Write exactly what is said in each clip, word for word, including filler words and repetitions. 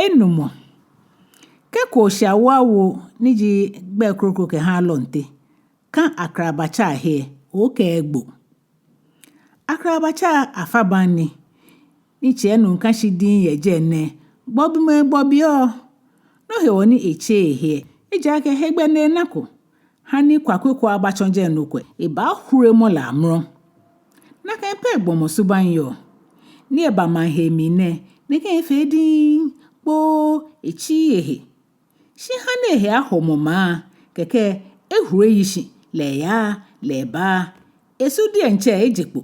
Enumɔ. Kɛ kooshi awo awo ni ji gbɛi kroko kɛha alɔnte, ka akrabatsa ahe, okɛɛ egbo. Akrabatsa afabaŋ ni, ni tsɛ nuu ka shi diŋŋ yɛ jɛi nɛɛ, gbɔbimɔ egbɔbiɔ. No hewɔ ni etseee ehe, ejaakɛ hegbɛ ni enako. Hani kwakwɛ ko abatsɔ jɛi nɔ kwɛ, ebaahure mɔ lɛ amrɔ. Nakai pɛ gbɔmɔ subaŋ yɔɔ. Ni eba maŋ hee mli nɛɛ, nɛkɛ efee diŋŋ kpoo, etsiii ehe. Shi hani ehe ahomɔ maa, kɛkɛ ehure eyi shi, lɛ eyaa, lɛ ebaa. Esu diɛŋtsɛ eje kpo.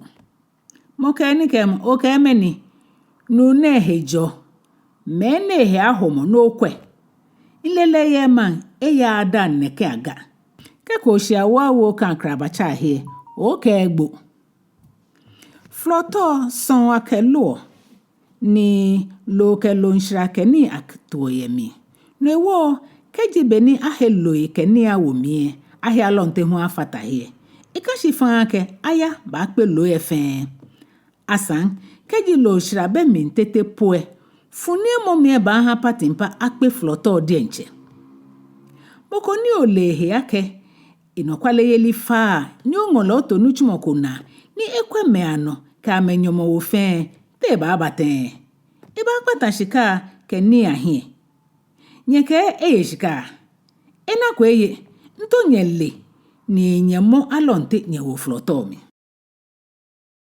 Mɔ kɛɛ ni kɛɛ mɔ, okɛɛ mɛni? Nuu nɛɛ he jɔ. Mɛɛ nɛ ehe ahomɔ ni okwɛ? Ŋlele yɛ maŋ, eyaaa daa nɛkɛ aga. Kɛ kooshi awo awo ka akrabatsa ahe, okɛɛ egbo. Flɔtɔ sɔŋŋ akɛ loɔ, ni loo kɛ loo ŋshra kɛ nii atoɔ yɛ mli. No hewɔ, kɛji be ni ahe loo kɛ nii awo mli lɛ, ahe alɔnte hu afata he lɛ, eka shi faŋŋ akɛ aya baakpe loo lɛ fɛɛ. Asaŋ, kɛji loo shra bɛ mli tete po lɛ, fu ni emɔ mli lɛ baaha patiŋpa akpe flɔtɔ diɛŋtsɛ. Mɔ ko ni ole ehe akɛ enɔkwaleyeli fa ni oŋɔ lɛ oto nitsumɔ ko naa, ni ekwɛ mɛi anɔ kɛ amɛ nyɔmɔwoo fɛɛ, te ebaaba tɛŋŋ? Ebaakpata shika kɛ nii ahiɛ. Nyɛkɛɛ eye shika? Enako eye, nto nyɛle ni nyɛmɔ alɔnte nyɛwo flɔtɔ mli.